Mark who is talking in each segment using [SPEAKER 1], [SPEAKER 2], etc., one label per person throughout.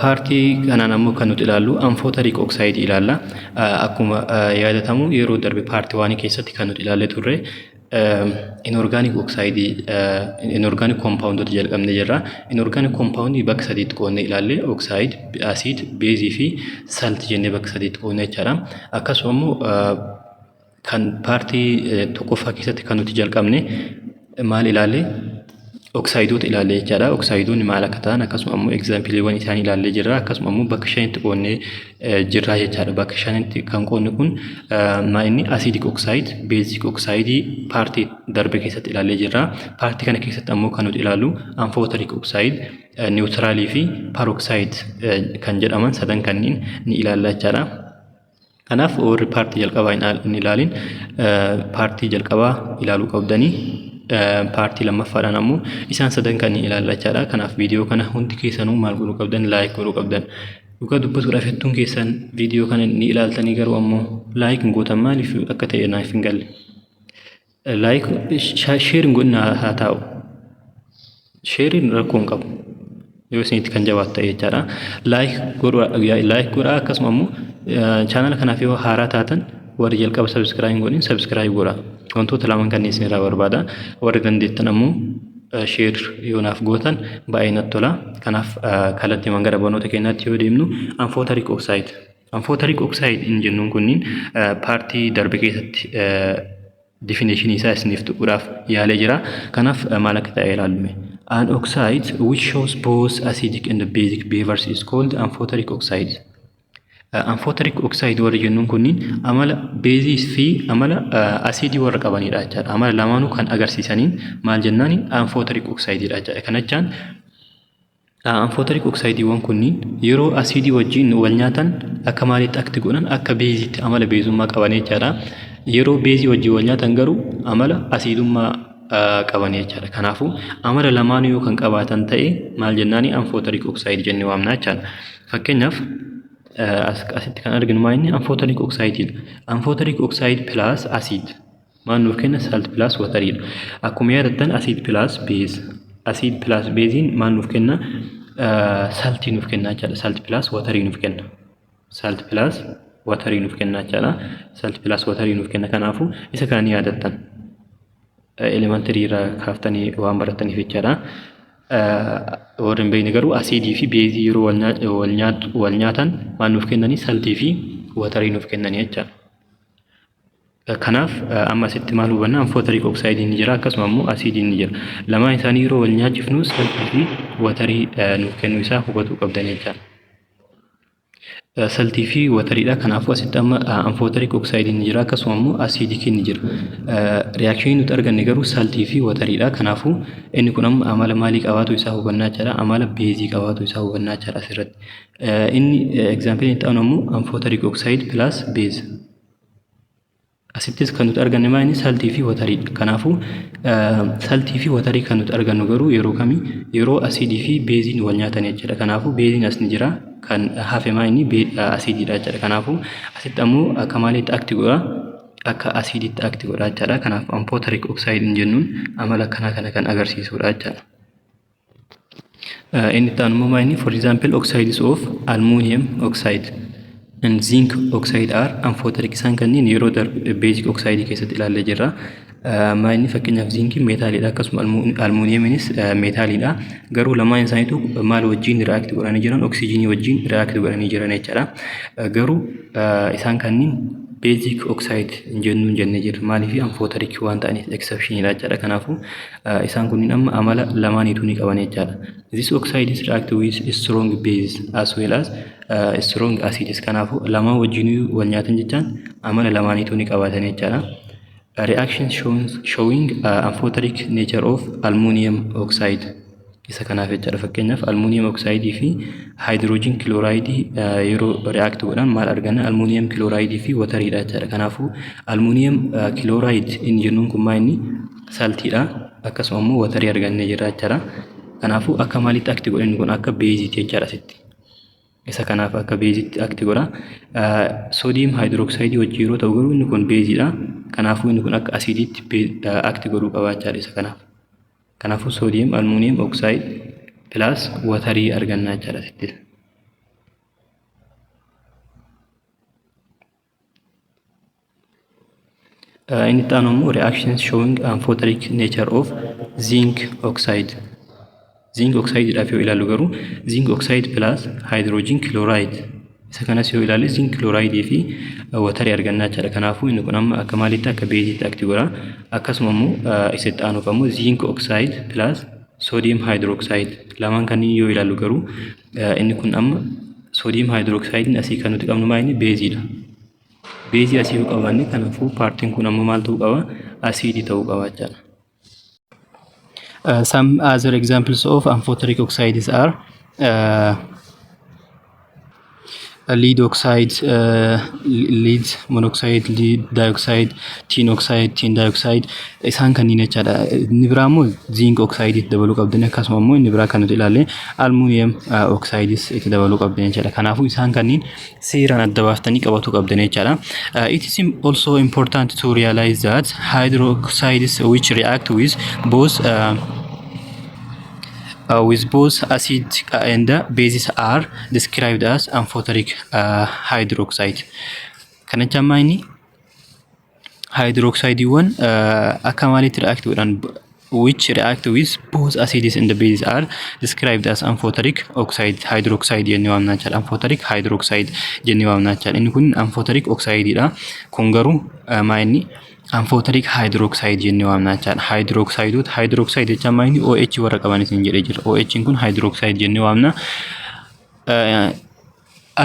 [SPEAKER 1] Partii kanaan ammoo kan nuti ilaallu amphoteric oxideii ilaalla. Akkuma yaadatamu, yeroo darbe part oneii keessatti kan nuti ilaallee turre inorganic oxideii, inorganic compoundoota jalqabnee jirra. Inorganic compoundii bakka sadiitti qoodnee ilaalle: oxide, acid, baseii fi salt jennee bakka sadiitti qoodne jechaadha. Akkasuma immoo kan partii tokkoffaa keessatti kan nuti jalqabne maal ilaalle? Oxideoota ilaalle jechaadha. Oxideoonni maal akka ta'an, akkasuma immoo exampleiiwwan isaanii ilaallee jirra. Akkasuma immoo bakka shanitti qoodnee jirra jechaadha. Bakka shanitti kan qoodne kun maal inni? Acidic oxide, basic oxideii partii darbe keessatti ilaallee jirra. Partii kana keessatti ammoo kan nuti ilaallu amphoteric oxide, neutralii fi peroxide kan jedhaman sadan kanneen ni ilaalla jechaadha. Kanaaf warri partii jalqabaa hin ilaalin partii jalqabaa ilaaluu qabdanii, partii lammaffaadhaan ammoo isaan sadan kan ilaalla jechaadha. Kanaaf viidiyoo kana hundi keessanuu maal godhuu qabdan? Like godhuu qabdan. Dhugaa dubbatuudhaaf, hedduun keessan viidiyoo kana ni ilaaltanii, garuu ammoo like hin gootan. Maaliif akka ta'e naaf hin galle. Like, share hin godhinaa haa taa'u. Shareiin rakkoo hin qabu. Yoo isinitti kan jabaatu ta'e jechaadha. Like godhaa. Akkasuma ammoo channela kanaaf yoo haaraa taatan, warri jalqaba subscribe hin godhin subscribe godhaa. Wantoota lamaan kanneen isin irraa barbaada. Warri dandeettan ammoo share yoo naaf gootan baay'ee natti tola. Kanaaf kallattiimaan gara barnoota keenyaatti yoo deemnu, amphoteric oxide. Amphoteric oxide inni jennuun kunniin partii darbe keessatti definitionii isaa isiniif tuquudhaaf yaalee jira. Kanaaf maal akka ta'e ilaallume. An oxide which shows both acidic and basic behaviors is called amphoteric oxide. Amphoteric oxide warri jennuun kunniin amala baseii fi amala asiidii warra qabanidha jechaadha. Amala lamaanuu kan agarsiisaniin maal jennaani? Amphoteric oxideidha jechaadha. Kana jechaan amphoteric oxideiiwwan kunniin yeroo asiidii wajjin wal nyaatan akka maalitti act godhan? Akka baseiitti amala baseummaa qaban jechaadha. Yeroo baseii wajjin wal nyaatan garuu amala asiidummaa qaban jechaadha. Kanaafuu amala lamaanuu yoo kan qabaatan ta'e maal jennaani? Amphoteric oxide jennee waamna jechaadha. Fakkeenyaaf, asitti kan arginu maal inni? Amphoteric oxideidha. Amphoteric oxide plus acid maal nuuf kenna? Salt plus wateriidha. Akkuma yaadattan, acid plus base, acid plus baseiin maal nuuf kenna? Saltii nuuf kenna jechaadha. Salt plus waterii nuuf kenna. Salt plus waterii nuuf kenna jechaadha. Salt plus waterii nuuf kenna. Kanaafuu isa kana ni yaadattan. Elementaryii irraa kaaftanii waan barattaniif jechaadha. Warri hin beekne garuu asiidii fi baseii yeroo wal nyaatan maal nuuf kennanii? Saltii fi waterii nuuf kennanii jechaadha. Kanaaf amma asitti maal hubanna? Amphoteric oxideiin ni jira, akkasuma immoo asiidiin ni jira. Lamaan isaanii yeroo wal nyaachifnu saltii fi waterii nuuf kennuu isaa hubatuu qabdan jechaadha. Saltii fi wateriidha. Kanaafuu asitti amma amphoteric oxideiin ni jira, akkasuma immoo acidiciin ni jira. Reactionii nuti arganne garuu saltii fi wateriidha. Kanaafuu inni kun amma amala maalii qabaatu isaa hubannaa jechaadha. Amala baseii qabaatu isaa hubannaa jechaadha asirratti. Inni exampleiin itti aanu ammoo amphoteric oxide plus base. Asittis kan nuti arganne maal inni? Saltii fi wateriidha. Kanaafuu saltii fi waterii kan nuti argannu garuu yeroo kamii? Yeroo asiidii fi baseiin wal nyaatan jechuudha. Kanaafuu baseiin as ni jira, kan hafe maa inni? Asiidiidha jechuudha. Kanaafuu asitti ammoo akka maaliitti act godha? Akka asiidiitti act godha jechaadha. Kanaafuu amphoteric oxide jennuun amala akkanaa kana kan agarsiisudha jechaadha. Inni itti aanu immoo maal inni? For example, oxides of aluminium oxide and zinc oxide are amphoteric. Isaan kanneen yeroo darbe basic oxide keessatti ilaallee jirra. Maal inni? Fakkeenyaaf, zinciin metaliidha, akkasuma aluminiumiinis metaliidha. Garuu lamaan isaaniitu maal wajjin react godhanii jiran? Oksijiinii wajjin react godhanii jiran jechaadha. Garuu isaan kanneen basic oxide hin jennuun jennee jirra. Maaliif? Amphoteric waan ta'aniif exceptioniidha jechaadha. Kanaafuu isaan kunniin amma amala lamaaniitu ni qaban jechaadha. This oxide is react with strong base as well as strong acids. Kanaafuu lamaan wajjin wal nyaatan jechaan amala lamaaniitu ni qabaatan jechaadha. Reaction showing amphoteric nature of aluminium oxide isa kanaaf jechaadha. Fakkeenyaaf, aluminium oxide fi hydrogen chloride yeroo react godhan maal arganna? Aluminium chloride fi wateriidha jechaadha. Kanaafuu aluminium chloride inni jennuun kun maal inni? Saltiidha. Akkasuma immoo waterii argannee jirra jechaadha. Kanaafuu akka maalitti act godha inni kun? Akka baseiitti jechaadha asitti. Isa kanaaf akka baseiitti act godha. Sodium hydroxideii wajjin yeroo ta'u garuu inni kun baseiidha. Kanaafuu inni kun akka asiidiitti act godhuu qaba jechaadha isa kanaaf. Kanaafuu sodium aluminium oxide plus waterii arganna jechaadha asitti. Inni itti aanu immoo reactions showing amphoteric nature of zinc oxide. Zinc oxide dhaaf yoo ilaallu garuu, zinc oxide plus hydrogen chloride, isa kanas yoo ilaalle, zinc chloride fi waterii argannaa jechaadha. Kanaafuu inni kun amma akka maalitti? Akka beeziitti act godha. Akkasuma immoo isa itti aanuuf ammoo zinc oxide plus sodium hydroxide, lamaan kanneen yoo ilaallu garuu, inni kun amma sodium hydroxide asii kan nuti qabnu maa inni? Beeziidha. Beezii asii yoo qabaanne, kanaafuu paartiin kun amma maal ta'uu qaba? Asiidii ta'uu qaba jechaadha. Some other examples of amphoteric oxides are lead oxide, lead monoxide, lead dioxide, tin oxide, tin dioxide, isaan kanneen jechaadha. Inni biraa immoo zinc oxide itti dabaluu qabdani. Akkasuma immoo inni biraa kan nuti ilaalle aluminium oxides itti dabaluu qabdani jechaadha. Kanaafuu isaan kanneen seeraan adda baaftanii qabatu qabdani jechaadha. It is also important to realize that hydroxides which react with both acid and bases are described as amphoteric hydroxide. Kana jechaan maa inni? Hydroxideewwan akka maalitti react godhan, which react with both acids and the bases, are described as amphoteric oxide, hydroxide jennee waamna jechaadha. Amphoteric hydroxide jennee waamna jechaadha. Inni kun amphoteric oxide dha. Kun garuu maa inni? Amphoteric hydroxide jennee waamna jechaadha. Hydroxideota, hydroxide jechaan maa inni? OH warra qaban isin jedhee jira. OH kun hydroxide jennee waamna.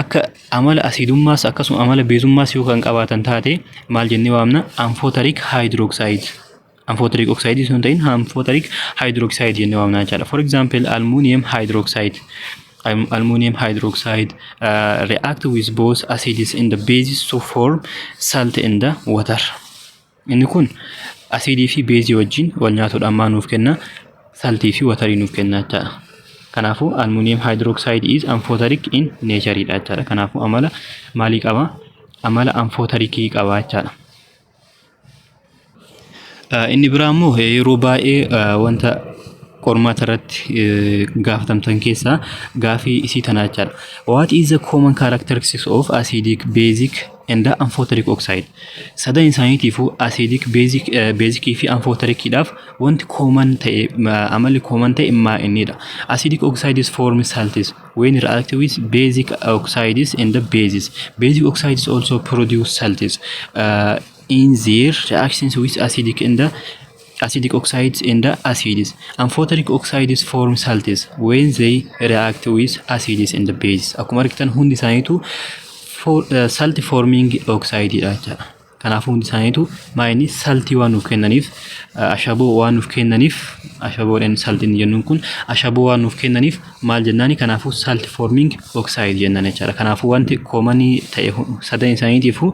[SPEAKER 1] Akka amala asiidummaas akkasuma amala beezummaas yoo kan qabaatan taate, maal jennee waamna? Amphoteric hydroxide. Amphoteric oxide osoo hin ta'in amphoteric hydroxide jennee waamna jechaadha. For example, aluminium hydroxide. Aluminium hydroxide react with both acids and the bases to form salt in the water. Inni kun asiidii fi beezii wajjin wal nyaatuudhaan maal nuuf kenna? Saltii fi waterii nuuf kenna jechaadha. Kanaafuu aluminium hydroxide is amphoteric in nature dha jechaadha. Kanaafuu amala maalii qaba? Amala amphotericii qaba jechaadha. Inni biraa immoo yeroo baay'ee wanta qormaata irratti gaafatamtan keessaa gaafii isii tanaa jechaadha. What is the common characteristics of acidic, basic and amphoteric oxide? Sadan isaaniitiifuu, acidic, basic, basicii fi amphotericiidhaaf wanti common ta'e, amalli common ta'e maa innidha? Acidic oxides form salts when react with basic oxides and the bases. Basic oxides also produce salts in their reactions with acidic and the acidic oxides and the acids. Amphoteric oxides form salts when they react with acids and the bases. Akkuma argitan hundi isaaniitu salt forming oxide dha jechaadha. Kanaafuu hundi isaaniitu maa inni? Saltii waan nuuf kennaniif, ashaboo waan nuuf kennaniif, ashaboodhaan saltiin jennuun kun ashaboo waan nuuf kennaniif maal jennaani? Kanaafuu salt forming oxide jennaan jechaadha. Kanaafuu wanti commonii ta'e sadan isaaniitiifuu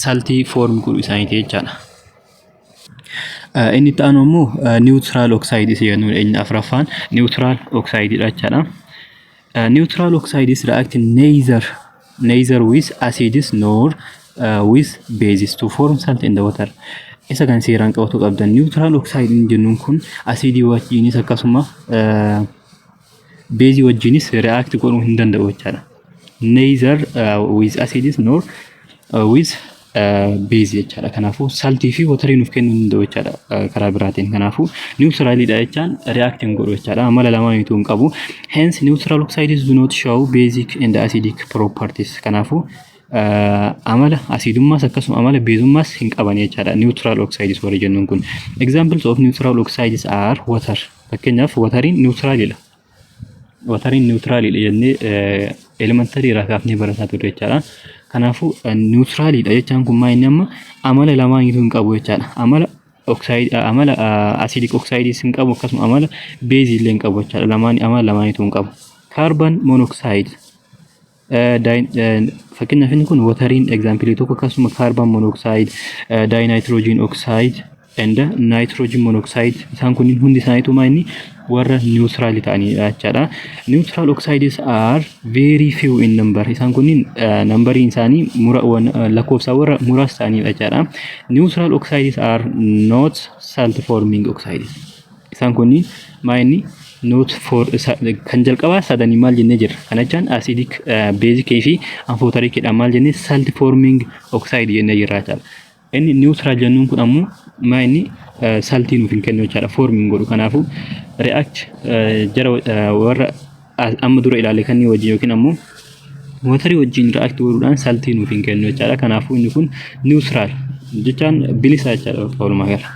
[SPEAKER 1] saltii form godhu isaaniiti jechaadha. Inni itti aanu immoo neutral oxide isa jennuudha. Inni afuraffaan neutral oxide dha jechaadha. Neutral oxides react neither with acids nor with bases to form salt in the water. Isa kan seeraan qabatu qabdan. Neutral oxide jennuun kun asiidii wajjinis akkasuma beezii wajjinis react godhuu hin danda'u jechaadha. Neither with acids nor with base jechaadha. Kanaafuu saltii fi waterii nuuf kennuu hin danda'u jechaadha karaa biraatiin. Kanaafuu neutralidha jechaan react hin godhu jechaadha. Amala lamaaniitu hin qabu. Hence, neutral oxides do not show basic and acidic properties. Kanaafuu amala asiidummaas akkasuma amala beezummaas hin qaban jechaadha. Neutral oxides warri jennuun kun. Examples of neutral oxides are water. Fakkeenyaaf wateriin neutralidha. Wateriin neutralidha jennee elementary irraa kaafnee barataa turre jechaadha. Kanaafuu neutralidha jechaan kun maa inni? Amma amala lamaaniitu hin qabu jechaadha. Amala oxide, amala acidic oxides hin qabu, akkasuma amala beezii illee hin qabu jechaadha. Lamaan amala lamaaniitu hin qabu. Carbon monoxide, fakkeenyaaf inni kun wateriin example tokko, akkasuma carbon monoxide, dinitrogen oxide and nitrogen monoxide, isaan kunniin hundi isaaniitu maa inni? Warra neutralii ta'anidha jechaadha. Neutral oxides are very few in number. Isaan kunniin numberiin isaanii lakkoofsaan warra muraasa ta'anidha jechaadha. Neutral oxides are not salt forming oxides. Isaan kunniin maa inni? Not for kan jalqabaa sadanii maal jennee jirra? Kana jechaan acidic, basicii fi amphotericidha maal jennee? Salt forming oxide jennee jirra jechaadha. Inni neutral jennuun kun ammoo maa inni saltii nuuf hin kennu jechaadha. Form hin godhu. Kanaafuu react jara warra amma dura ilaale kanneen wajjin yookiin ammoo waterii wajjin react godhuudhaan saltii nuuf hin kennu jechaadha. Kanaafuu inni kun neutral jechaan bilisa jechaadha walumaa gala.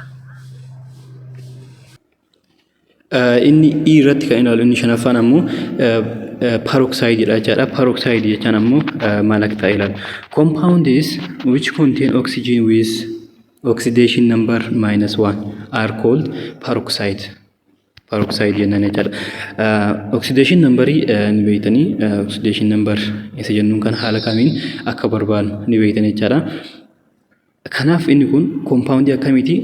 [SPEAKER 1] Inni E irratti kan ilaalu inni shanaffaan ammoo peroxideidha jechaadha. Peroxide jechaan ammoo maal akka ta'e ilaalu. Compounds which contain oxygen with oxidation number -1 are called peroxide. Peroxide jennaan jechaadha. Oxidation numberii ni beektanii, oxidation number isa jennuun kan haala kamiin akka barbaadnu ni beektan jechaadha. Kanaaf inni kun compoundii akkamiiti?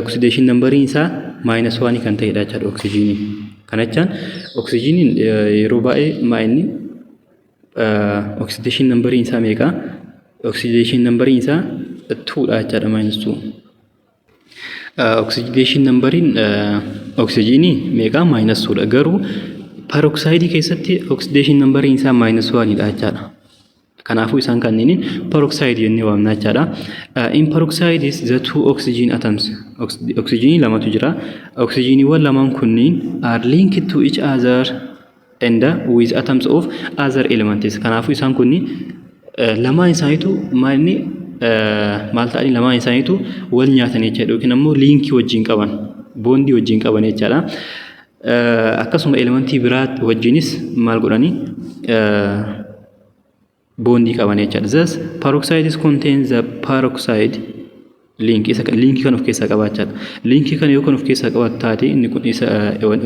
[SPEAKER 1] Oxidation numberiin isaa -1 kan ta'edha jechaadha oksijiinii. Kana jechaan oksijiiniin yeroo baay'ee maa inni oxidation numberiin isaa meeqa? Oxidation numberiin isaa twodha jechaadha, -2. Oxidation numberiin oksijiinii meeqa? -2dha. Garuu peroxideii keessatti oxidation numberiin isaa -1dha jechaadha. Kanaafuu isaan kanneeniin peroxide jennee waamna jechaadha. In peroxides, the two oxygen atoms, oksijiinii lamatu jira. Oksijiiniiwwan lamaan kunniin are linked to each other and with atoms of other elements. Kanaafuu isaan kunniin lamaan isaaniitu maalni maal ta'anii, lamaan isaaniitu wal nyaatan jechaadha yookiin ammoo linkii wajjin qaban, bondii wajjin qaban jechaadha. Akkasuma elementii biraa wajjinis maal godhanii, bondii qaban jechaadha. Thus peroxides contain the peroxide link, isa linkii kan of keessaa qabaachaadha. Linkii kana yoo kan of keessaa qabaatu taate, inni kun isa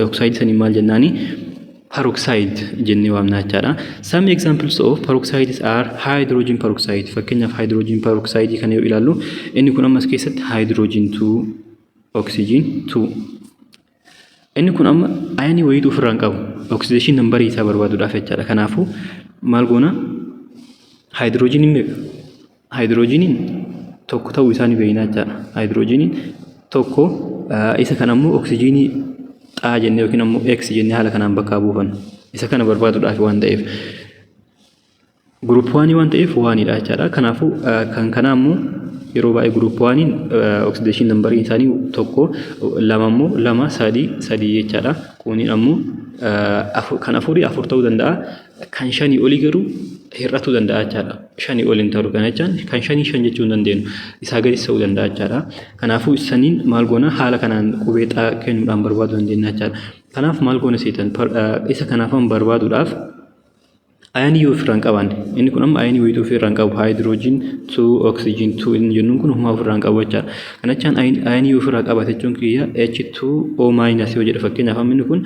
[SPEAKER 1] oxide sanii maal jennaani? Peroxide jennee waamna jechaadha. Some examples of peroxides are hydrogen peroxide. Fakkeenyaaf, hydrogen peroxide kana yoo ilaallu, inni kun ammas keessatti hydrogen 2, oxygen 2. Inni kun amma ionii wayiitu ofirraa hin qabu. Oxidation numberii isaa barbaaduudhaaf jechaadha. Kanaafuu maal goona? Hydrogeniin meeqa? Hydrogeniin 1 ta'uu isaa ni beekna jechaadha. Hydrogeniin 1, isa kan ammoo oksijiinii xaa jennee yookiin ammoo X jennee haala kanaan bakka buufanna. Isa kana barbaaduudhaaf waan ta'eef. Group oneii waan ta'eef oneidha jechaadha. Kanaafuu kan kanaa immoo yeroo baay'ee group oneiin oxidation numberiin isaanii 1, 2 immoo 2, 3, 3 jechaadha. Kuniin ammoo kan afurii 4 ta'uu danda'a. Kan shanii olii garuu hir'atuu danda'a jechaadha. Shanii ol hin ta'u, kana jechaan kan shanii 5 jechuu hin dandeenyu. Isaa gadis ta'uu danda'a jechaadha. Kanaafuu saniin maal goona? Haala kanaan qubee xaa kennuudhaan barbaaduu dandeenya jechaadha. Kanaaf maal goona seetan? Isa kanaafan barbaaduudhaaf ionii yoo ofirraa hin qabaanne, inni kun amma ionii wayituu ofirraa hin qabu, hydrogen 2, oxygen 2 inni jennuun kun homaa ofirraa hin qabu jechaadha. Kana jechaan ionii yoo ofirraa qabate jechuun kiyya H2O minus yoo jedhe fakkeenyaaf, amma inni kun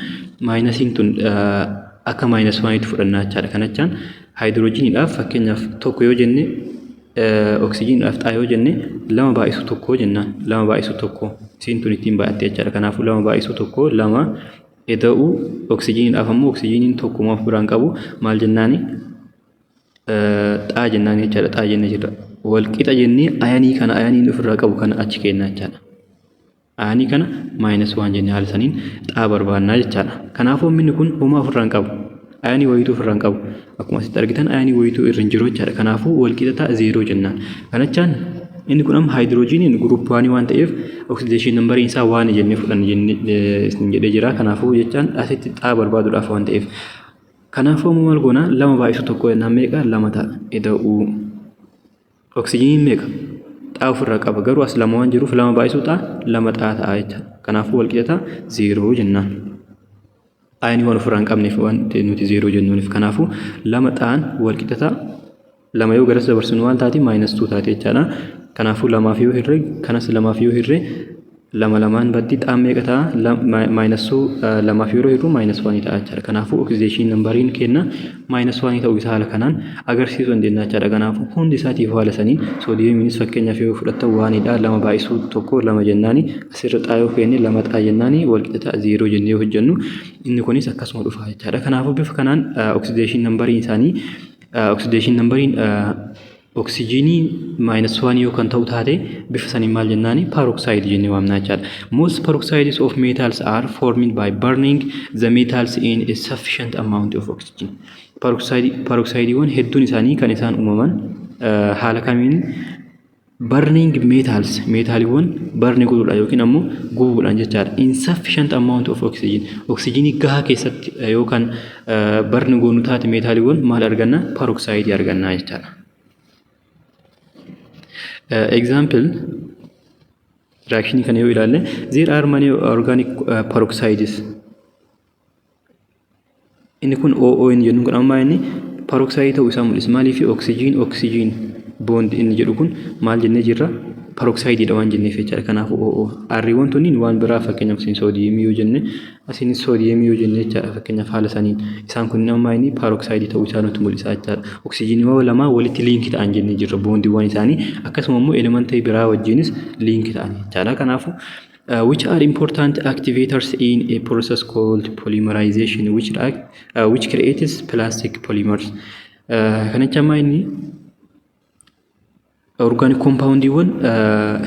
[SPEAKER 1] minusiin tun akka -1tti fudhannaa jechaadha. Kana jechaan hydrogeniidhaaf fakkeenyaaf 1 yoo jenne, oksijiiniidhaaf xaa yoo jenne, 2 baay'isu 1 jennaan, 2 baay'isu 1 isiin tun ittiin baay'atte jechaadha. Kanaafuu 2 baay'isu 1 2 eda'uu oksijiiniidhaaf ammoo oksijiiniin tokkuma of biraan qabu maal jennaani? Xaa jennaan jechaadha. Xaa jennee jirra. Wal qixa jennee ionii kana, ioniin ofirraa qabu kana achi kennaa jechaadha. Ionii kana -1 jennee haala saniin xaa barbaannaa jechaadha. Kanaafuu inni kun homaa ofirraa hin qabu. Ionii wayituu ofirraa hin qabu. Akkuma asitti argitan ionii wayituu irra hin jiru jechaadha. Kanaafuu wal qixa ta'a 0 jennaan. Kana jechaan inni kun amma hydrogeniin group oneii waan ta'eef oxidation numberiin isaa one jennee fudhanne jennee isin jedhee jira. Kanaafuu jechaan asitti xaa barbaaduudhaaf waan ta'eef. Kanaafuu ammoo maal goona? 2 baay'isu 1 jennaan meeqa? 2 ta'a. Eda'uu. Oksijiiniin meeqa? Xaa ofirraa qaba. Garuu as 2 waan jiruuf 2 baay'isuu xaa 2 xaa ta'a jechaadha. Kanaafuu wal qixa ta'a 0 jennaan. Ionii waan ofirraa hin qabneef waan nuti 0 jennuuniif. Kanaafuu 2 xaan wal qixa ta'a. 2 yoo garas dabarsinu waan taati? -2 taate jechaadha. Kanaafuu lamaaf yoo hirre, kanas lamaaf yoo hirre, lama lamaan baddi, xaan meeqa ta'a? -2 lamaaf yeroo hirru -1 ta'a jechaadha. Kanaafuu oxidation numberiin kenna -1 ta'uu isaa haala kanaan agarsiisuu dandeenya jechaadha. Kanaafuu hundi isaatiif haala saniin soodiyeemiinis fakkeenyaaf yoo fudhattan oneidha. 2 baay'isuu 1 2 jennaani, asirra xaa yoo kenne 2 xaa jennaani, wal qixa ta'a 0 jennee yoo hojjennu inni kunis akkasuma dhufa jechaadha. Kanaafuu bifa kanaan oxidation numberiin isaanii, oxidation numberiin oksijiinii -1 yoo kan ta'u taate, bifa saniin maal jennaani? Peroxide jennee waamna jechaadha. Most peroxides of metals are formed by burning the metals in a sufficient amount of oxygen. Peroxideewwan hedduun isaanii kan isaan uumaman haala kamiin? Burning metals, meetaaliiwwan burn godhuudhaan yookiin ammoo gubuudhaan jechaadha. In sufficient amount of oxygen, oksijiinii gahaa keessatti yookaan burn goonu taate, meetaaliiwwan maal arganna? Peroxide arganna jechaadha. Example reaction kana yoo ilaalle, there are many organic peroxides. Inni kun OO inni jennu kun amma inni peroxide ta'uu isaa mul'isa. Maaliif? Oxygen oxygen bond inni jedhu kun maal jennee jirra? Peroxideidha waan jenneef jechaadha. Kanaafuu OO. Arriiwwan tunniin waan biraa, fakkeenyaaf isin soodiyeemii yoo jenne, asiin soodiyeemii yoo jenne jechaadha. Fakkeenyaaf haala saniin isaan kun amma inni peroxide ta'uu isaa nutti mul'isa jechaadha. Oksijiiniiwwan lamaa walitti link ta'an jennee jirra bondiiwwan isaanii, akkasuma immoo elementii biraa wajjinis link ta'an jechaadha. Kanaafuu which are important activators in a process called polymerization which creates plastic polymers. Kana jecha ammaa inni organic compoundiiwwan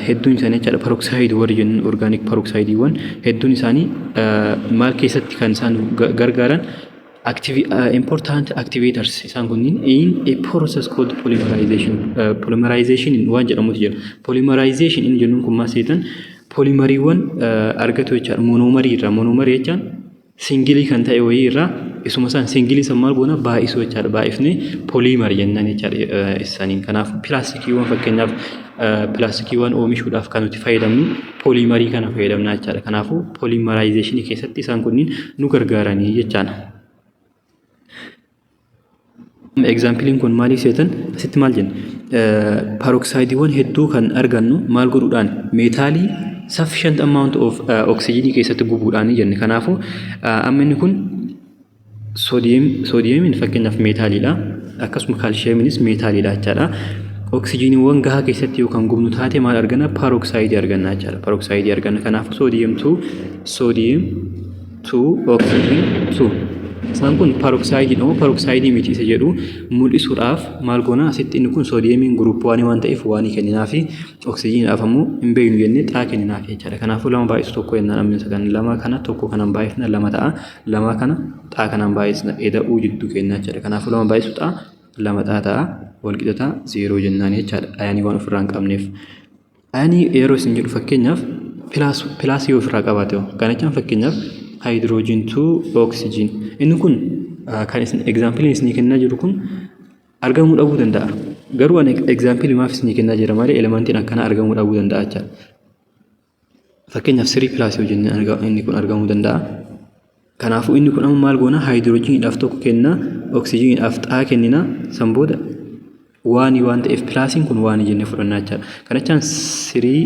[SPEAKER 1] hedduun isaanii jechaadha, peroxide warri jennuun, organic peroxideewwan hedduun isaanii maal keessatti kan isaan gargaaran? Important activators isaan kunniin in a process called polymerization. Polymerization waan jedhamutu jira. Polymerization inni jennuun kun maal seetan? Poolymeriiwwan argatu jechaadha monomerii irraa. Monomerii jechaan single kan ta'e wayii irraa isuma isaan single san maal goona? Baay'isuu jechaadha. Baay'ifnee polymer jennaan jechaadha isaaniin. Kanaaf pilaastikiiwwan, fakkeenyaaf pilaastikiiwwan oomishuudhaaf kan nuti fayyadamnu polymerii kana fayyadamna jechaadha. Kanaafuu polymerizationii keessatti isaan kunniin nu gargaaranii jechaadha. Exampleiin kun maaliif seetan? Asitti maal jenna? Peroxideiiwwan hedduu kan argannu maal godhuudhaan? Meetaalii sufficient amount of oxygenii keessatti gubuudhaan jenne. Kanaafuu amma inni kun soodiyeemiin fakkeenyaaf meetaaliidha. Akkasuma kaalshiyeemiinis meetaaliidha jechaadha. Oksijiiniiwwan gahaa keessatti yoo kan gubnu taate maal arganna? Peroxideii arganna jechaadha. Peroxideii arganna. Kanaafuu sodium 2, sodium 2, oxygen 2. Isaan kun peroxideiidha moo peroxideii miti isa jedhu mul'isuudhaaf maal goona? Asitti inni kun soodiyeemiin group oneii waan ta'eef oneii kenninaa fi oksijiiniidhaaf ammoo hin beeknu jennee xaa kenninaaf jechaadha. Kanaafuu lama baay'isu tokko jennaan amma isa kan lama kana tokko kanaan baay'isna lama ta'a. Lama kana xaa kanaan baay'isna, eda'uu jidduu kennaa jechaadha. Kanaafuu lama baay'isu xaa lama xaa ta'a, walqixa zeeroo jennaan jechaadha. Ionii waan ofirraa hin qabneef. Ionii yeroo isin jedhu, fakkeenyaaf plusii yoo ofirraa qabaate hoo? Kana jechaan fakkeenyaaf hydrogen 2 oxygen. Inni kun kan isin exampleiin isinii kennaa jiru kun argamuu dhabuu danda'a. Garuu ani exampleii maaf isinii kennaa jira malee elementiin akkanaa argamuu dhabuu danda'a jechaadha. Fakkeenyaaf 3 plusii yoo jenne inni kun argamuu danda'a. Kanaafuu inni kun amma maal goona? Haayidroojiniidhaaf tokko kenna, oksijiiniidhaaf xaa kennina, san booda oneii waan ta'eef plusiin kun oneii jennee fudhannaa jechaadha. Kana jechaan 3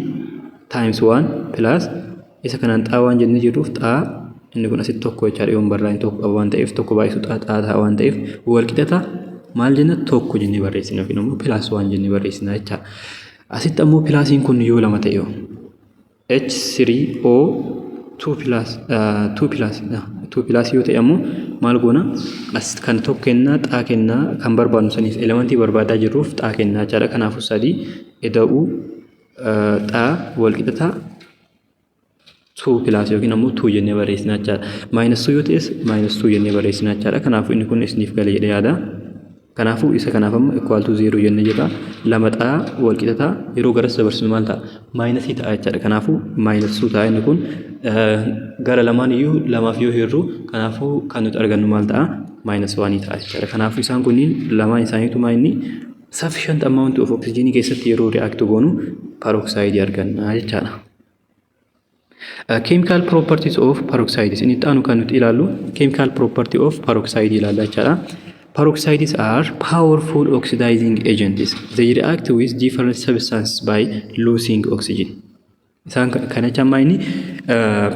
[SPEAKER 1] times 1 plus isa kanaan xaa waan jennee jirruuf xaa, inni kun asitti tokko jechaadha, yoon barraa'in tokko qaba waan ta'eef, tokko baay'isu xaa xaa ta'a waan ta'eef wal qixata maal jenna? Tokko jennee barreessina yookiin immoo plus one jennee barreessina jechaadha. Asitti ammoo plusiin kun yoo lama ta'e, H3O 2 plus, 2 plus, 2 plus yoo ta'e ammoo maal goona? As kan tokko kennaa, xaa kennaa, kan barbaadnu saniif, elementii barbaadaa jirruuf xaa kennaa jechaadha. Kanaafuu sadii eda'uu xaa wal qixataa 2 plus yookiin ammoo 2 jennee barreessina jechaadha. Minus 2 yoo ta'es minus 2 jennee barreessina jechaadha. Kanaafuu inni kun isiniif gale jedhee yaada. Kanaafuu isa kanaaf amma equal to 0 jennee jirra. Lama xaa wal qixataa yeroo garas dabarsinu maal ta'a? Minusii ta'a jechaadha. Kanaafuu minus 2 ta'a inni kun, gara lamaan iyyuu lamaaf yoo hirru, kanaafuu kan nuti argannu maal ta'a? Minus 1 ta'a jechaadha. Kanaafuu isaan kunniin lamaan isaaniitu maa inni sufficient amount of oxygen keessatti yeroo react goonu peroxide arganna jechaadha. Chemical properties of peroxides. Inni itti aanu kan nuti ilaallu chemical property of peroxide ilaalla jechaadha. Peroxides are powerful oxidizing agents. They react with different substances by losing oxygen. Isaan kana jecha ammaa inni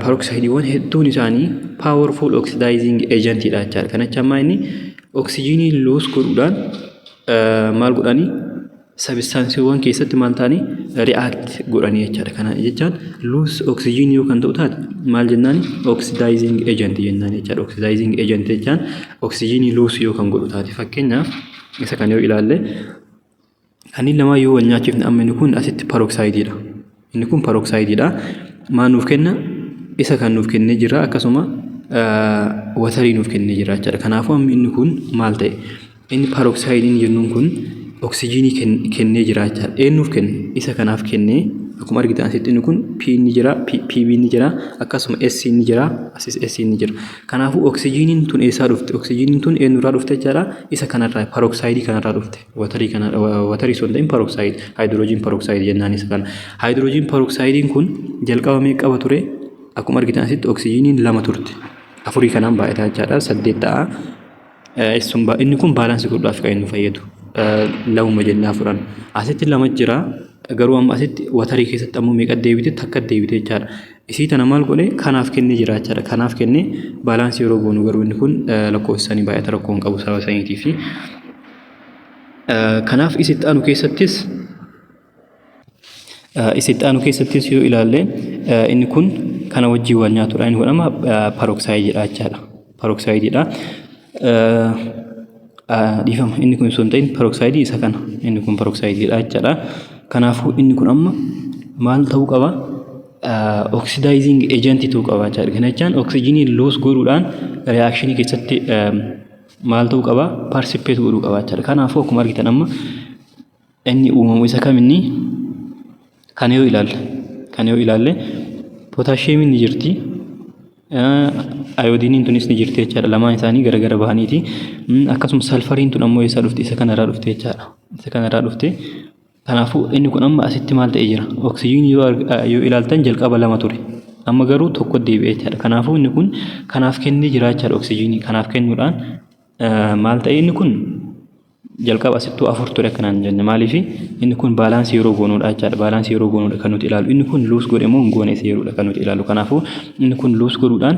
[SPEAKER 1] peroxideewwan hedduun isaanii powerful oxidizing agentidha jechaadha. Kana jecha ammaa inni oksijiinii lose godhuudhaan maal godhanii? Substanceiiwwan keessatti maal ta'anii? React godhanii jechaadha. Kana jechaan lose oksijiinii yoo kan ta'u taate maal jennaan? Oxidizing agent jennaan jechaadha. Oxidizing agent jechaan oksijiinii lose yoo kan godhu taate, fakkeenyaaf isa kan yoo ilaalle, kanneen lamaan yoo wal nyaachifne, amma inni kun asitti peroxideiidha. Inni kun peroxideiidha. Maal nuuf kenna? Isa kan nuuf kennee jira, akkasuma waterii nuuf kennee jira jechaadha. Kanaafuu amma inni kun maal ta'e? Inni peroxideiin jennuun kun Oksijiinii kennee jira jechaadha. Eenyuuf kenne? Isa kanaaf kennee. Akkuma argitan asitti inni kun P ni jira, PB ni jira, akkasuma S ni jira, asis S ni jira. Kanaafuu oksijiiniin tun eessaa dhufte? Oksijiiniin tun eenyurraa dhufte jechaadha? Isa kanarraa, peroxideii kanarraa dhufte. Waterii kana, waterii sun ta'in peroxide, hydrogen peroxide jennaan isa kana. Hydrogen peroxideiin kun jalqaba meeqa qaba ture? Akkuma argitan asitti oksijiiniin lama turte. Afurii kanaan baay'ataa jechaadha. Saddeet ta'a. Inni kun balanceii godhuudhaaf kan inni fayyadu. Lamuma jennaa fudhan. Asitti lama jira. Garuu amma asitti waterii keessatti ammoo meeqa deebite? Takka deebite jechaadha. Isii tana maal godhe? Kanaaf kennee jira jechaadha. Kanaaf kennee balanceii yeroo goonu garuu inni kun lakkoofsa isaanii baay'ata, rakkoo hin qabu sababa saniitii fi. Kanaaf isitti aanu keessattis yoo ilaalle inni kun kana wajjin wal nyaatudha. Inni kun amma peroxideiidha jechaadha. Peroxideiidha. Dhiifama, inni kun osoo hin ta'in peroxideii isa kana. Inni kun peroxideiidha jechaadha. Kanaafuu inni kun amma maal ta'uu qaba? Oxidizing agentii ta'uu qaba jechaadha. Kana jechaan oksijiinii lose godhuudhaan reactionii keessatti maal ta'uu qaba? Participate godhuu qaba jechaadha. Kanaafuu akkuma argitan amma inni uumamu isa kaminni kana yoo ilaalle potassiumiin ni jirti. Iodineiin tunis ni jirti jechaadha. Lamaan isaanii garagara bahaniiti. Akkasuma sulfuriin tun ammoo eessaa dhufte? Isa kanarraa dhufte jechaadha. Isa kanarraa dhufte. Kanaafuu inni kun amma asitti maal ta'ee jira? Oksijiinii yoo ilaaltan jalqaba lama ture. Amma garuu tokko deebi'ee jechaadha. Kanaafuu inni kun kanaaf kennee jira jechaadha oksijiinii. Kanaaf kennuudhaan maal ta'e? Inni kun jalqaba asittuu afur ture akkanaan jenne. Maaliif? Inni kun balanceii yeroo goonuudha jechaadha. Balanceii yeroo goonuudha kan nuti ilaalu. Inni kun lose godhe moo hin goone isa yeroodha kan nuti ilaalu. Kanaafuu inni kun lose godhuudhaan,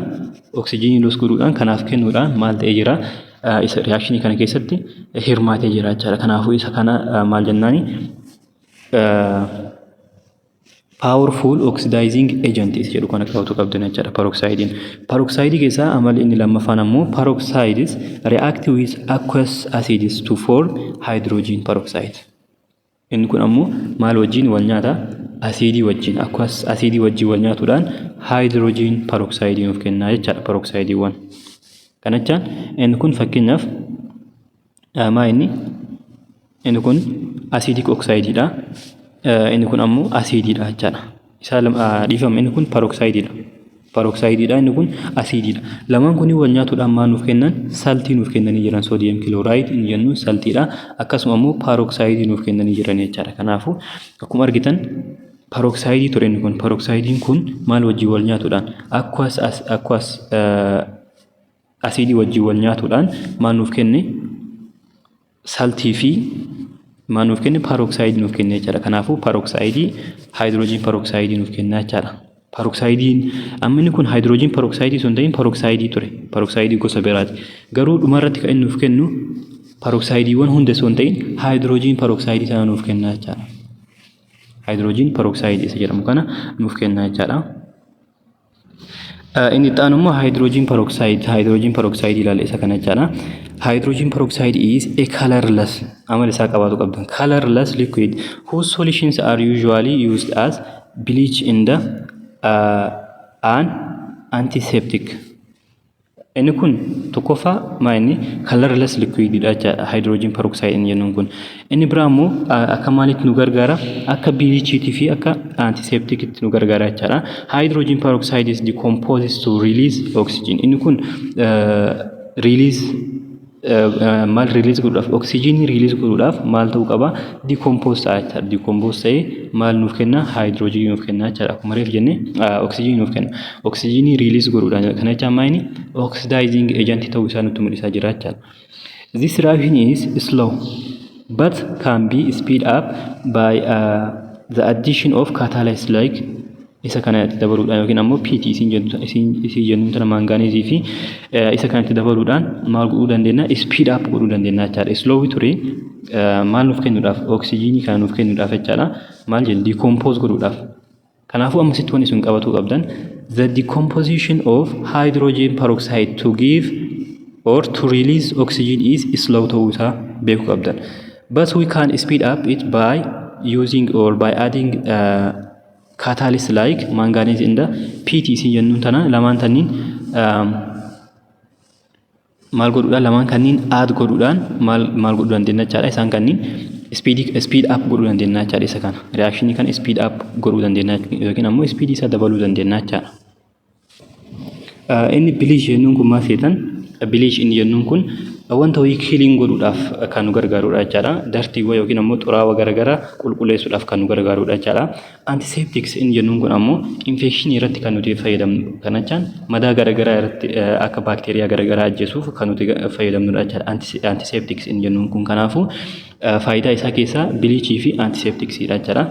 [SPEAKER 1] oksijiinii lose godhuudhaan kanaaf kennuudhaan maal ta'ee jira? Isa reactionii kana keessatti hirmaatee jira jechaadha. Kanaafuu isa kana maal jennaani? Powerful oxidizing agent isa jedhu kana qabatu qabdan jechaadha peroxideiin. Peroxideii keessaa amalli inni lammaffaan ammoo peroxides react with aqueous acids to form hydrogen peroxide. Inni kun ammoo maal wajjin wal nyaata? Asiidii wajjin, aqueous asiidii wajjin wal nyaatuudhaan hydrogen peroxide nuuf kennaa jechaadha peroxideiiwwan. Kana jechaan inni kun fakkeenyaaf maa inni? Inni kun acidic oxideiidha. Inni kun ammoo asiidiidha jechaadha. Isaa dhiifama, inni kun peroxideiidha. Peroxideiidha, inni kun asiidiidha. Lamaan kun wal nyaatuudhaan maal nuuf kennan? Saltii nuuf kennanii jiran. Sodium chloride inni jennu saltiidha. Akkasuma ammoo peroxideii nuuf kennanii jiran jechaadha. Kanaafuu akkuma argitan peroxideii ture inni kun. Peroxideiin kun maal wajjin wal nyaatuudhaan? Aqueous asiidii wajjin wal nyaatuudhaan maal nuuf kenne? Saltii fi maal nuuf kenne? Peroxideii nuuf kenne jechaadha. Kanaafuu peroxideii, hydrogen peroxideii nuuf kenna jechaadha. Peroxideiin amma inni kun hydrogen peroxideii osoo hin ta'in peroxideii ture. Peroxideii gosa biraati. Garuu dhumarratti kan inni nuuf kennu peroxideiiwwan hunda osoo hin ta'in hydrogen peroxideii sana nuuf kenna jechaadha. Hydrogen peroxideii isa jedhamu kana nuuf kenna jechaadha. Inni itti aanu immoo hydrogen peroxide, hydrogen peroxide ilaalla isa kana jechaadha. Hydrogen peroxide is a colorless, amala isaa qabaatu qabdan, colorless liquid whose solutions are usually used as bleach in the an antiseptic. Inni kun tokkoffaa maa inni? Colorless liquid dha jechaadha hydrogen peroxide inni jennuun kun. Inni biraa immoo akka maalitti nu gargaara? Akka bleachiitii fi akka antisepticitti nu gargaara jechaadha. Hydrogen peroxide is decomposes to release oxygen. Inni kun release maal release godhuudhaaf? Oksijiinii release godhuudhaaf maal ta'uu qaba? Decompose ta'a jechaadha. Decompose ta'ee maal nuuf kenna? Haayidroojinii nuuf kenna jechaadha. Akkuma reef jenne oksijiinii nuuf kenna. Oksijiinii release godhuudhaan kana jechaan maal inni? Oxidizing agent ta'uu isaa nutti mul'isaa jira jechaadha. This reaction is slow but can be speed up by the addition of catalyst like isa kana itti dabaluudhaan yookiin ammoo PT isii jennuun tana, manganeseii fi isa kana itti dabaluudhaan maal godhuu dandeenya? Speed up godhuu dandeenya jechaadha. Slow ture maal nuuf kennuudhaaf? Oksijiinii kana nuuf kennuudhaaf jechaadha. Maal jennu? Decompose godhuudhaaf. Kanaafuu ammasitti wanni sun qabatuu qabdan, the decomposition of hydrogen peroxide to give or to release oxygen is slow ta'uu isaa beekuu qabdan. But we can speed up it by using or by adding catalyst like manganese in the PTC jennuun tana. Lamaan tanniin maal godhuudhaan, lamaan kanniin add godhuudhaan maal maal godhuu dandeenya jechaadha. Isaan kanniin Speed up godhuu dandeenya jechaadha isa kana. Reactionii kana speed up godhuu dandeenya yookiin ammoo speed isaa dabaluu dandeenya jechaadha. Inni bleach jennuun kun maal seetan? Bleach inni jennuun kun wanta wayii clean godhuudhaaf kan nu gargaarudha jechaadha. Dirtiiwwan yookiin ammoo xuraawaa garaagaraa qulqulleessuudhaaf kan nu gargaarudha jechaadha. Antiseptics inni jennuun kun ammoo infectionii irratti kan nuti fayyadamnu. Kana jechaan madaa garaagaraa irratti akka baakteeriyaa garaagaraa ajjeesuuf kan nuti fayyadamnudha jechaadha. Antiseptics inni jennuun kun kanaafuu faayidaa isaa keessaa bleachii fi antisepticsiidha jechaadha.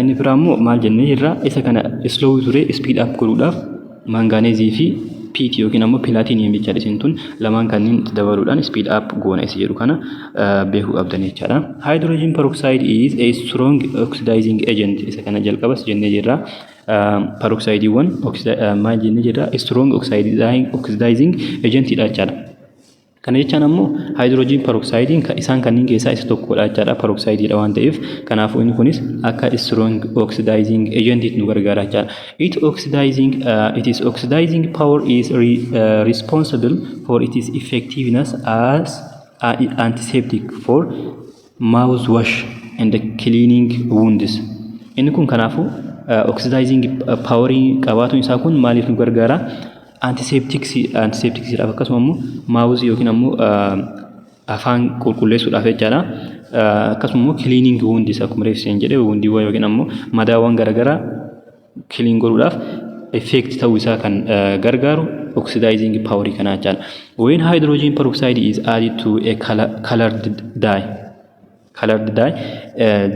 [SPEAKER 1] Inni biraa immoo maal jennee jirra? Isa kana slow ture speed up godhuudhaaf manganeseii fi Pt yookiin ammoo platinum jechaadha. Isin tun lamaan kanneen dabaluudhaan speed up goona isa jedhu kana beekuu qabdan jechaadha. Hydrogen peroxide is a strong oxidizing agent. Isa kana jalqabas jennee jirra. Peroxideewwan maal jennee jirra? Strong oxidizing agentidha jechaadha. Kana jechaan ammoo hydrogen peroxideiin isaan kanneen keessaa isa tokkodha jechaadha. Peroxideidha waan ta'eef, kanaafuu inni kunis akka strong oxidizing agentiitti nu gargaara jechaadha. It is oxidizing power is responsible for its effectiveness as antiseptic for mouthwash and cleaning wounds. Inni kun kanaafuu oxidizing powerii qabaatuun isaa kun maaliif nu gargaara? Antisepticsiidhaaf, akkasuma immoo mouthii yookiin ammoo afaan qulqulleessuudhaaf jechaadha. Akkasuma immoo cleaning wounds, akkuma reefseen jedhee, woundiiwwan yookiin ammoo madaawwan garaagaraa clean godhuudhaaf effect ta'uu isaa kan gargaaru oxidizing powerii kanaa jechaadha. When hydrogen peroxide is added to a colored dye,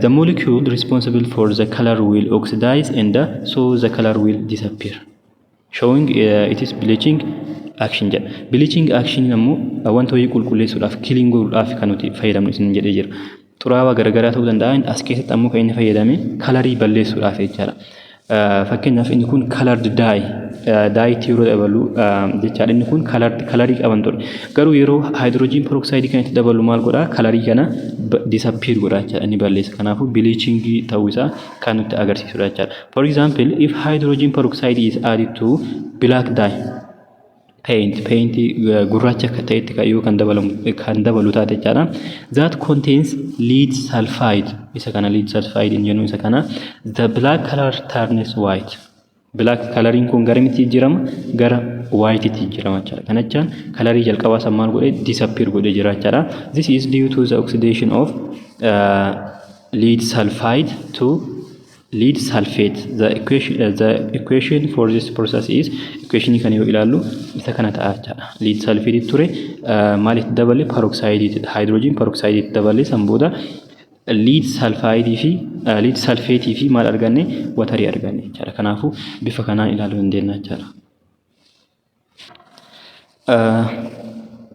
[SPEAKER 1] the molecule responsible for the color will oxidize and so the color will disappear, showing it is bleaching action jedha. Bleaching action ammoo wanta wayii qulqulleessuudhaaf, clean godhuudhaaf kan nuti fayyadamnu isin jedhee jira. Xuraawaa garaagaraa ta'uu danda'a. As keessatti ammoo kan inni fayyadame colorii balleessuudhaaf jechaadha. Fakkeenyaaf, inni kun colored dyetti yeroo dabalu jechaadha. Inni kun colorii qaban ture. Garuu yeroo hydrogen peroxideii kan itti dabalu maal godhaa? Colorii kana disappear godha jechaadha. Inni balleessa. Kanaafuu bleachingii ta'uu isaa kan nutti agarsiisudha jechaadha. For example, if hydrogen peroxide is added to black dye paint, gurraacha akka ta'etti yoo kan dabalamu kan dabalu taate jechaadha. That contains lead sulfide, isa kana lead sulfide hin jennu isa kana, the black color turns white. Black coloriin kun gara miti jijjiirama? Gara white itti jijjiirama jechaadha. Kana jechaan colorii jalqabaa san maal godhee? Disappear godhee jira jechaadha. This is due to the oxidation of lead sulfide to lead sulfate. The equation for this process is, equation kana yoo ilaallu isa kana ta'a jechaadha. Lead sulfate ture maalitti dabale? Peroxide, hydrogen peroxide dabale. San booda lead sulfide fi lead sulfate fi maal arganne? Waterii arganne jechaadha. Kanaafuu bifa kanaan ilaaluu dandeenya jechaadha.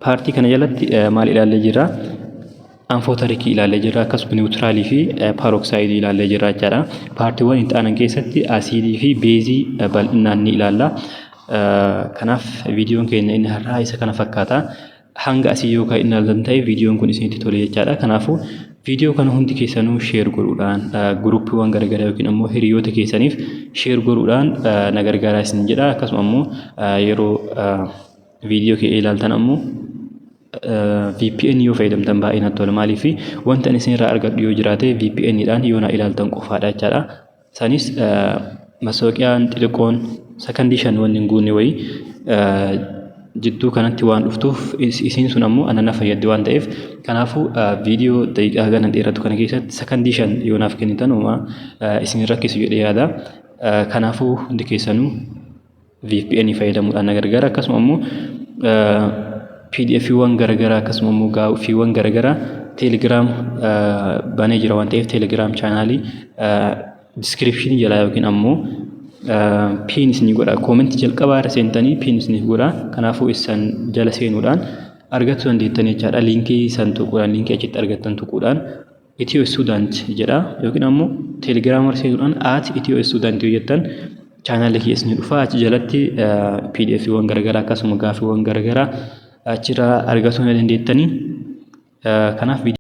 [SPEAKER 1] Partii kana jalatti maal ilaallee jirra? Amphotericii ilaallee jirra, akkasuma neutralii fi peroxideii ilaallee jirra jechaadha. Partiiwwan itti aanan keessatti asiidii fi baseii bal'inaan ni ilaalla. Kanaaf viidiyoon keenya inni har'aa isa kana fakkaata. Hanga asii yoo kan ilaaltan ta'e, viidiyoon kun isinitti tole jechaadha. Kanaafuu viidiyoo kana hundi keessanuu share godhuudhaan groupiiwwan garaagaraa yookiin ammoo hiriyoota keessaniif share godhuudhaan na gargaaraa isin jedha. Akkasuma ammoo yeroo viidiyoo kee ilaaltan ammoo VPN yoo fayyadamtan baay'ee natti tola. Maaliif? Wanta ani isinirraa argadhu yoo jiraate VPN dhaan yoo na ilaaltan qofaadha jechaadha. Sanis masooqiyaan xixiqqoon sakandii 5 wanni hin guunne wayii jidduu kanatti waan dhuftuuf, isiin sun ammoo ana na fayyaddi waan ta'eef, kanaafuu viidiyoo daqiiqaa gana dheeratu kana keessatti sakandii 5 yoo naaf kennitan homaa isin rakkisu jedhee yaada. Kanaafuu hundi keessanuu VPN fayyadamuudhaan na gargaara. Akkasuma ammoo PDFiiwwan garaagaraa, akkasuma immoo gaaffiiwwan garaagaraa Telegram banee jira waan ta'eef, Telegram channelii descriptionii jalaa yookiin ammoo pin isinii godha. Commentii jalqabaa irra seentanii pin isiniif godha. Kanaafuu isan jala seenuudhaan argachuu dandeettan jechaadha. Linkii san tuquudhaan, linkii achitti argattan tuquudhaan, Ethio Student jedha, yookiin ammoo Telegram irra seenuudhaan @EthioStudent yoo jettan channelli kiyya isinii dhufa. Achi jalatti PDFiiwwan garaagaraa akkasuma gaaffiiwwan garaagaraa achirraa argachuu ni dandeettanii. Kanaaf